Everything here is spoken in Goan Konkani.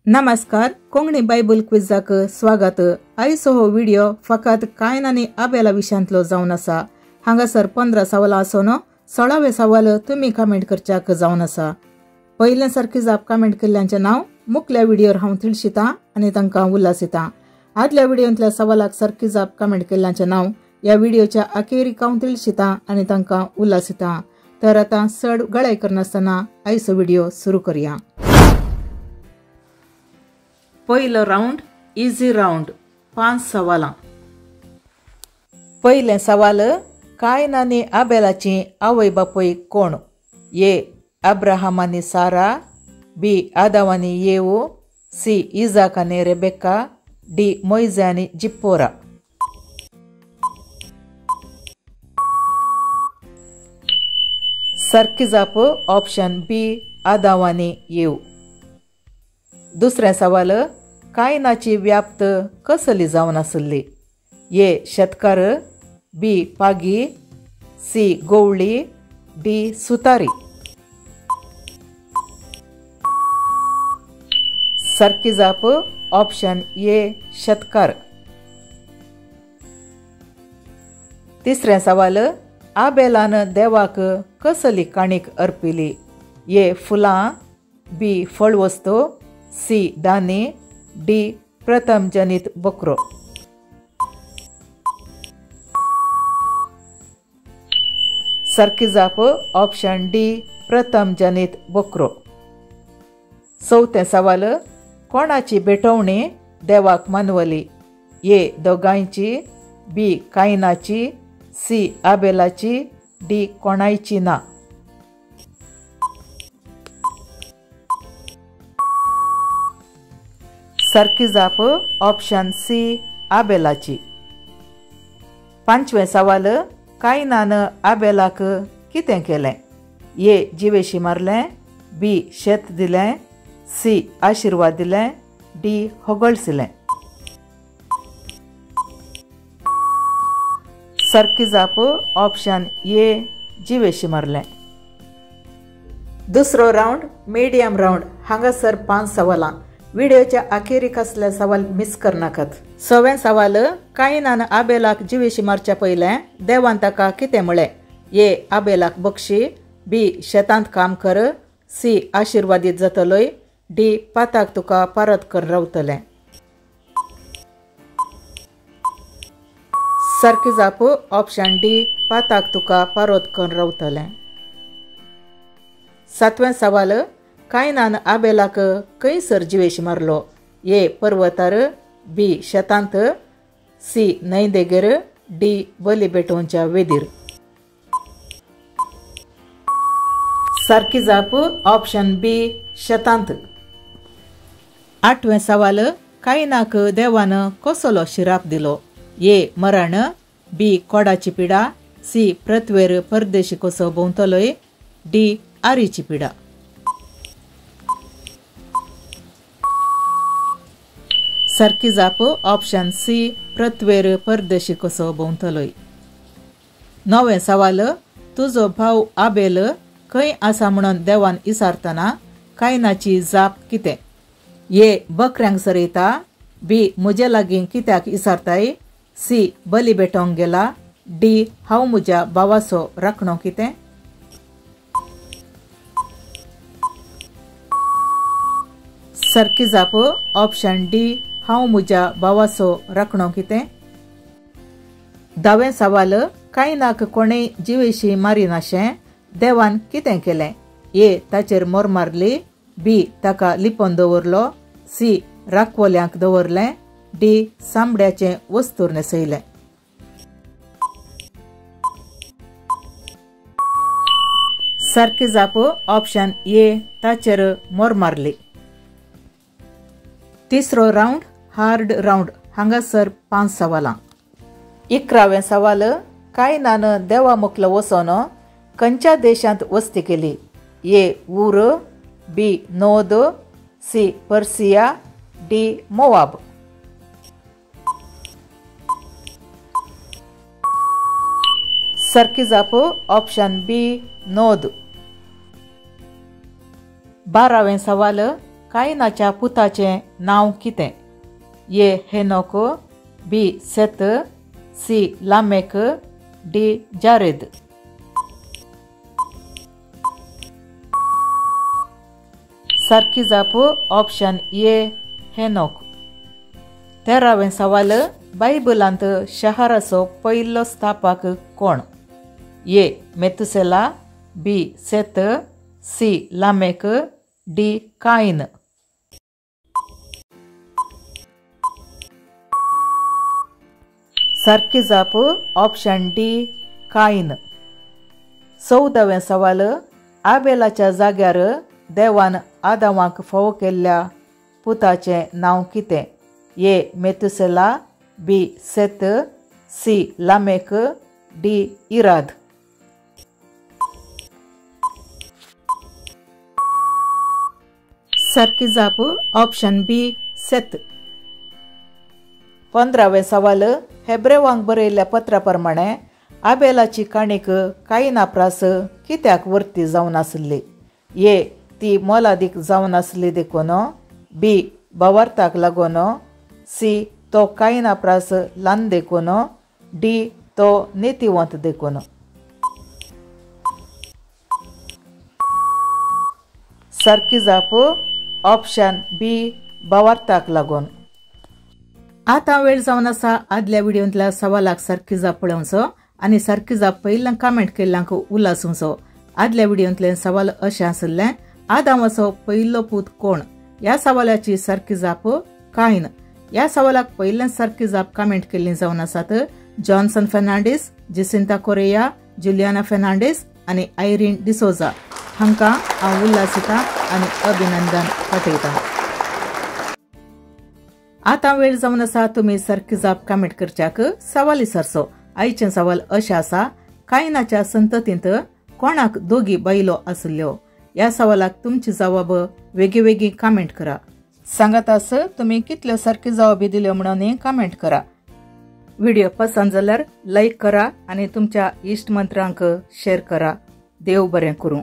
नमस्कार, कोंकणी बायबल क्विजाक स्वागत। आयचो हो व्हिडिओ फकत कायन आनी आबेला विशयांतलो जावन आसा। हांगासर 15 सवालां आसून 16वे सवाल तुमी कमेंट करच्याक जावन आसा। पयले सारकी जाप कमेंट केल्ल्यांचें नांव मुखल्या व्हिडियोर हांव तिळशितां आनी तांकां उल्हासितां। आदल्या व्हिडियोंतल्या सवालाक सारकी जाप कमेंट केल्ल्यांचें नांव ह्या व्हिडियोच्या अखेरीक हांव तिळशितां आनी तांकां उल्हासितां। तर आतां चड गळाय करनासतना आयचो व्हिडिओ सुरू करया। पयलो रावंड इजी रावंड, 5 सवालां। पयलें सवाल, कायन आनी आबेलाची आवय बापूय कोण? ए अब्राहम आनी सारा, बी आदाव आनी येवू, सी इजाक आनी रेबेका, डी मोयजे आनी जिप्पोरा। सारकी जाप ऑप्शन बी आदाव आनी येवू। दुसरें सवाल, कायनाची व्याप्त कसली जावन आसली? ए शेतकार, बी पागी, सी गोवळी, डी सुतारी। सारकी जाप ऑप्शन ए शेतकार। तिसरें सवाल, आबेलान देवाक कसली काणीक अर्पिली? ए फुलां, बी फळवस्तू, सी दानी, डी प्रथम जनित बकरो। सारकी जाप ऑप्शन डी प्रथम जनित बकरो। चवथें सवाल, कोणाची भेटवणी देवाक मानवली? ए दोगांयची, बी कायनाची, सी आबेलाची, डी कोणायची ना। सारकी जाप ऑप्शन सी आबेलाची। पांचवें सवाल, कायनान आबेलाक कितें केलें? ए जिवेशी मारलें, बी शेत दिलें, सी आशिर्वाद दिलें, डी होगळसिलें। सारकी जाप ऑप्शन ए जिवेशी मारलें। दुसरो रावंड मीडियम रावंड, हांगासर 5 सवालां। व्हिडिओच्या अखेरीक असले सवाल मिस करनाकात। सवें सवाल, कायनान आबेलाक जिवेशी मारच्या पयलें देवान ताका कितें म्हळें? ए आबेलाक बक्षी, बी शेतांत काम कर, सी आशिर्वादीत जातलोय, डी पाताक तुका परत कर रावतलें। सारकी जाप ऑप्शन डी पाताक तुका परत कर रावतलें। सातवें सवाल, कायनान आबेलाक खंयसर जिवेशी मारलो? ए पर्वतार, बी शेतांत, सी न्हंयदेगेर, डी बली पेटोवच्या वेदीर। सारकी जाप ऑप्शन बी शेतांत। आठवें सवाल, कायनाक देवान कसलो शिराप दिलो? ए मरण, बी कोडाची पिडा, सी पृथ्वेर परदेशी कसो भोंवतलोय, डी आरीची पिडा। सारकी जाप ऑप्शन सी पृथ्वेर परदेशी कसो भोंवतलोय। णवें सवाल, तुजो भाव आबेल खंय आसा म्हणून देवान इसारतना कायनाची जाप कितें? ए बकऱ्यांक सरयता, बी म्हजे लागीं कित्याक इसारताय, सी बली भेटोवंक गेला, डी हांव म्हज्या भावाचो राखणो कितें। सारकी जाप ऑप्शन डी हांव म्हज्या भावाचो राखणो कितें। धावें सवाल, कायनाक कोणेय जिवेशी मारिनाशें देवान कितें केलें? ए ताचेर मोर मारली, बी ताका लिपोवन दवरलो, सी राखवल्यांक दवरलें, डी चामड्याचें वस्तूर न्हेसयलें। सारकी जाप ऑप्शन ए ताचेर मोर मारली। तिसरो रावंड हार्ड रावंड, हांगासर 5 सवालां। 11वें सवाल, कायनान देवा मुखलो वचोन खंयच्या देशांत वस्ती केली? ए ऊर, बी नोद, सी पर्सिया, डी मोवाब। सारकी जाप ऑप्शन बी नोद। 12वें सवाल, कायनाच्या पुताचें नांव कितें? A Enoch, B Seth, C Lamech, D Jared. सारकी जाप ऑप्शन ए हेनोक. 13वें सवाल, बायबलांत शहराचो पयलो स्थापक कोण? A Methuselah, B Seth, C Lamech, D Cain. सारकी जाप ऑप्शन डी कायन. 14वें सवाल, आबेलाच्या जाग्यार देवान आदामाक फावो केल्ल्या पुताचें नांव कितें? A Methuselah, B Seth, C Lamech, D Irad. सारकी जाप ऑप्शन बी सेथ. 15वें सवाल, हेब्रेवांक बरयल्ल्या पत्रा प्रमाणे आबेलाची काणीक कायना प्रास कित्याक वर्ती जावन आसली? ए ती मोलादीक जावन आसली देखून, बी भावार्थाक लागून, सी तो कायना प्रास ल्हान देखून, डी तो नितीवंत देखून. सारकी जाप ऑप्शन बी भावार्थाक लागून. आतां वेळ जावन आसा आदल्या व्हिडियोंतल्या सवालाक सारकी जाप पळोवचो आनी सारकी जाप पयल्यान कमेंट केल्ल्यांक उल्हासूंचो. आदल्या व्हिडियोंतलें सवाल अशें आशिल्लें, आदामाचो पयलो पूत कोण? ह्या सवालाची सारकी जाप कायन. ह्या सवालाक पयल्यान सारकी जाप कमेंट केल्ली जावन आसात जॉन्सन फेर्नांडीस, जिसिंता कोरेया, जुलियाना फेर्नांडीस आनी आयरीन डिसोजा. हांकां हांव उल्हासिता आनी अभिनंदन पाठयतां. आतां वेळ जावन आसा तुमी सारकी जाप कमेंट करच्याक सवाल विचारचो. आयचें सवाल अशें आसा, कायनाच्या संततींत कोणाक दोगी बायलो आशिल्ल्यो? ह्या सवालाक तुमची जवाब वेगळी कमेंट करा. सांगात आस तुमी कितल्यो सारकी जवाबी दिल्यो म्हणून कमेंट करा. व्हिडिओ पसंत जाल्यार लायक करा आनी तुमच्या इश्ट मंत्रांक शेअर करा. देव बरें करूं.